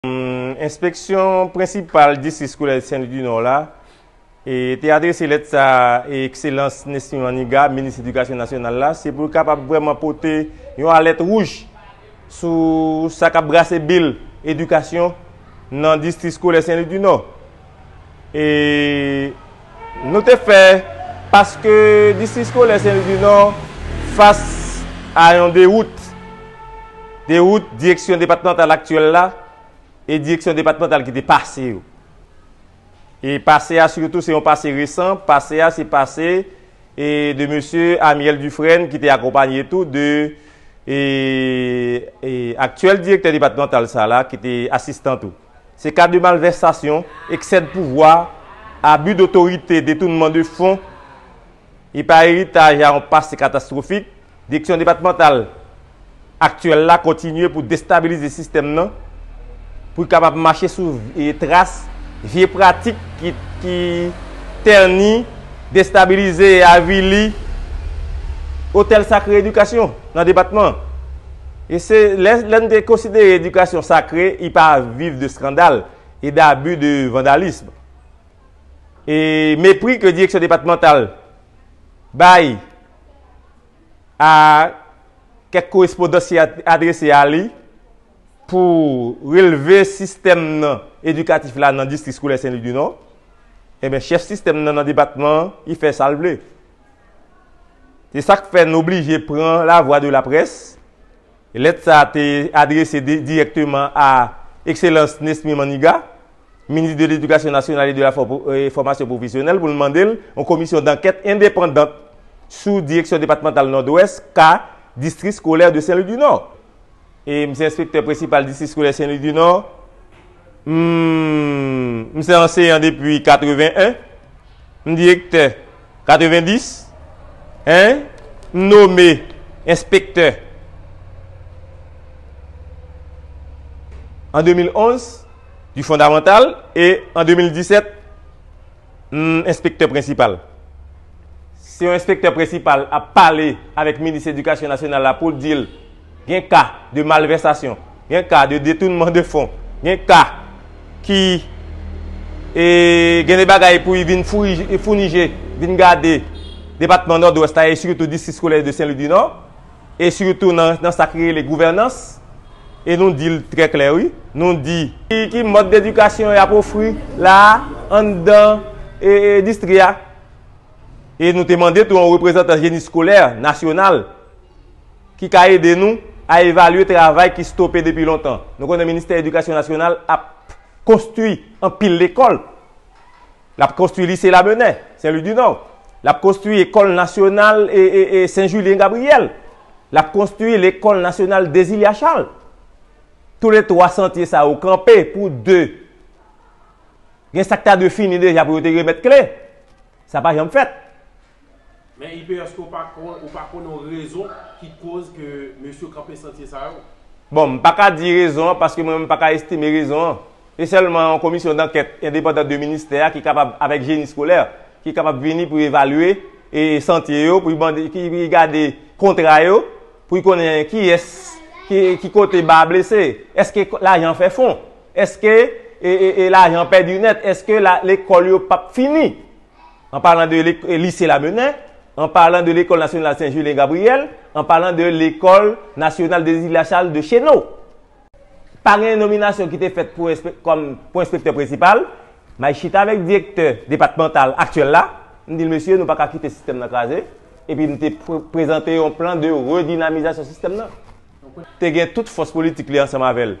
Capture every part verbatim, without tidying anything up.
Enspeksyon prensipal distrik eskolè Sen Lwi di Nò la e te adrese lèt sa a e Ekselans Nesmy Manigat, minis edikasyon nasyonal la, se pou l kapab vrèman pote yon alèt wouj sou sa k ap brase bil edikasyon nan distrik eskolè Sen Lwi di Nò. E nou te fè paske distrik eskolè Sen Lwi di Nò fas a yon dewout, dewout direksyon depatmantal aktyèl la e direksyon depatmantal ki te pase yo. E pase a sitou se yon pase resan, pase a se pase e de mesye Amiel Dufresne ki te akonpaye tou de e, e aktyèl direktè depatmantal sa la ki te asistan tou. Se ka de malvèsasyon, eksè de pouvwa, abi dotorite, detounman de fon. E pa eritaj a yon pase katastwofik, direksyon depatmantal aktyèl la kontinye pou destabilize sistèm nan, pou l kapab mache sou e, tras vye pratik ki, ki tèni, destabilize e avili otèl sakre edikasyon nan depatman. E se lè, lè n te konsidere edikasyon sakre, i pa viv de skandal e d'abi de vandalism. E mepri ke direksyon depatmantal bay a kèk korespondans ki ad- adrese a li pou relve sistèm nan edikatif la nan distrik eskolè Sen Lwi di Nò, ebyen chèf sistèm nan nan depatman an, li fè sa l vle. Se sa k fè n oblije pran lavwa de laprès. Lèt sa a te adrese di- dirèkteman a Ekselans Nesmy Manigat, minis de ledikasyon nasyonal e de la fò- e fòmasyon pwofesyonèl, pou l mande l yon komisyon dankèt endepandant sou direksyon depatmantal Nòdwès, ka distrik eskolè de Sen Lwi di Nò. E m se enspektè prensipal distrik eskolè Sen Lwi di Nò. M, m se anseyan depi katreven en. M direktè katrevendis. En, m nome enspektè an de mil onz di fondamantal e an de mil disèt, m enspektè prensipal. Si yon enspektè prensipal ap pale avèk minis edikasyon nasyonal la pou l di l gen ka de malvèsasyon, gen ka de detounman de fon, gen ka ki e, gen de bagay pou y vin fourije, founije, vin gade depatman Nòdwès la e sitou distrik eskolè de Sen Lwi di Nò, e sitou nan, nan sa ki rele gouvènans, e nou di l trè klè, wi. Nou di ki, ki mòd edikasyon y ap ofri la a anndan e, e, distri a. E nou te mande tou yon reprezantan jeni eskolè nasyonal ki ka ede nou a evalye travay ki stope depi lontan. Nou konnen Ministè Edikasyon Nasyonal ap konstwi anpil lekòl. L ap konstwi Lise Lamenen, Sen Lwi di Nò. L ap konstwi Ekòl Nasyonal e, e, e Sen Jilyen Gabriyèl. L ap konstwi Lekòl Nasyonal Dezilya Chal. Toulètwa santye sa yo kanpe pou de. Gen sa k ta dwe fini deja pou yo te remèt kle. Sa pa janm fèt. Men I P S ke w pa konn, ou pa konnen yon rezon ki koz ke mesye kanpe santye sa yo? Bon, m pa ka di rezon an, paske mwen menm m pa ka estime rezon an. Se sèlman yon komisyon dankèt endepandan de ministè a ki kapab, avèk jeni eskolè, ki kapab vini pou evalye e santye yo, pou mande, ki, ki gade kontra yo, pou konnen kiyès, ki, ki kote ba blese. Èske lajan fè fon? Èske e, e, e lajan pèdi nèt? Èske la, lekòl yo p ap fini? An palan de lek- Lise Lamenen, an palan de Lekòl Nasyonal Sen Jilyen Gabriyèl, an palan de Lekòl Nasyonal Dezilya Chal de Cheno. Pa gen nominasyon ki te fèt pou enspe- kòm pou enspektè prensipal, m al chita avèk direktè depatmantal aktyèl la, m di l, mesye, nou pa ka kite sistèm nan kraze, epi m te pre- prezante yon plan de redinamizasyon sistèm nan. Te gen tout fòs politik li ansanm avè l.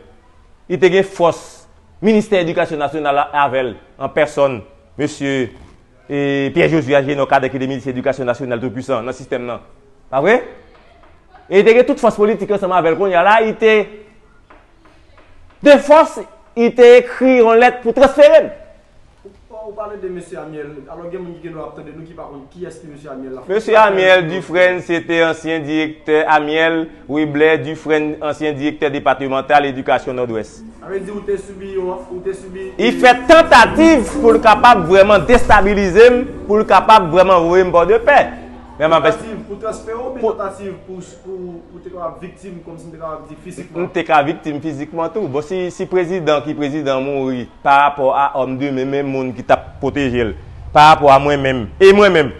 Li te gen fòs Ministè Edikasyon Nasyonal la avè l, an pèsòn mesye e Pierre Josué Agénor Cadet ki te minis edikasyon nasyonal tou pwisan nan sistèm nan. Pa vre? E li te gen tout fòs politik ansanm avè l. Kounye a la, li te de fòs, li te ekri yon lèt pou transfere m. Ou, ou pale de mesye Amiel. Alò, gen moun ki gen dwa ap tande nou ki pa konn kiyès ki mesye Amiel la. Mesye Amiel Dufresne, se te ansyen direktè Amiel Webley Dufresne, ansyen direktè depatmantal edikasyon Nòdwès. Sa vle di ou te sibi yon, ou te sibi Li fè tantativ pou l kapab vrèman destabilize m, pou l kapab vrèman voye m bò de pè. Mwen m ap Tantativ pou transfere oubyen tantativ pou, pou, pou te kapab viktim, kòmsi m te kapab di fizikman? M te ka viktim fizikman tou. Bon, si, si prezidan ki prezidan mouri pa rapò a òm de men, men moun ki t ap pwoteje l, pa rapò a mwen menm, e mwen menm,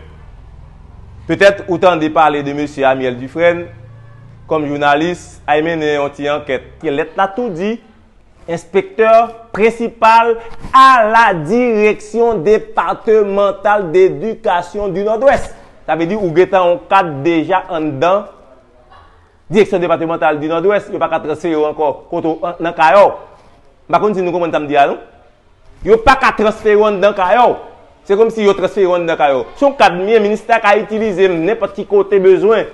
petèt ou tande pale de mesye Amiel Dufresne kòm jounalis, ay mennen yon ti ankèt. Lèt la tou di, enspektè prensipal a la direksyon depatmantal dedikasyon di Nòdwès. Sa vle di ou gentan yon kad deja anndan direksyon depatmantal di Nòdwès, yo pa ka transfere w ankò kote w nan kay ou. M pa konn si nou konprann sa m di a non. Yo pa ka transfere w anndan kay ou. Se kòmsi yo transfere w anndan kay ou. Se yon kad m ye, ministè a ka itilize m nenpòt ki kote bezwen.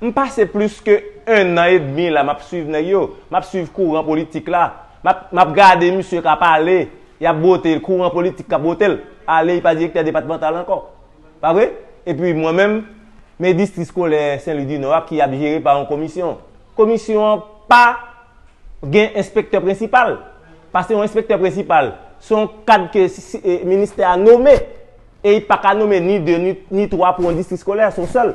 M pase plis ke ennan edmi la m ap swiv nèg yo, m ap swiv kouran politik la, m ap, m ap gade misye k ap ale, y ap bwote l, kouran politik k ap bwote l, ale li pa direktè depatmantal ankò. Pa vre? Epi mwen menm, men distri eskolè Sen Lwi di Nò a ki ap jere pa yon komisyon. Komisyon an pa gen enspektè prensipal. Paske yon enspektè prensipal, se yon kad ke ministè a nome. E li pa ka nome ni de, ni, ni twa pou yon distri eskolè, se yon sèl.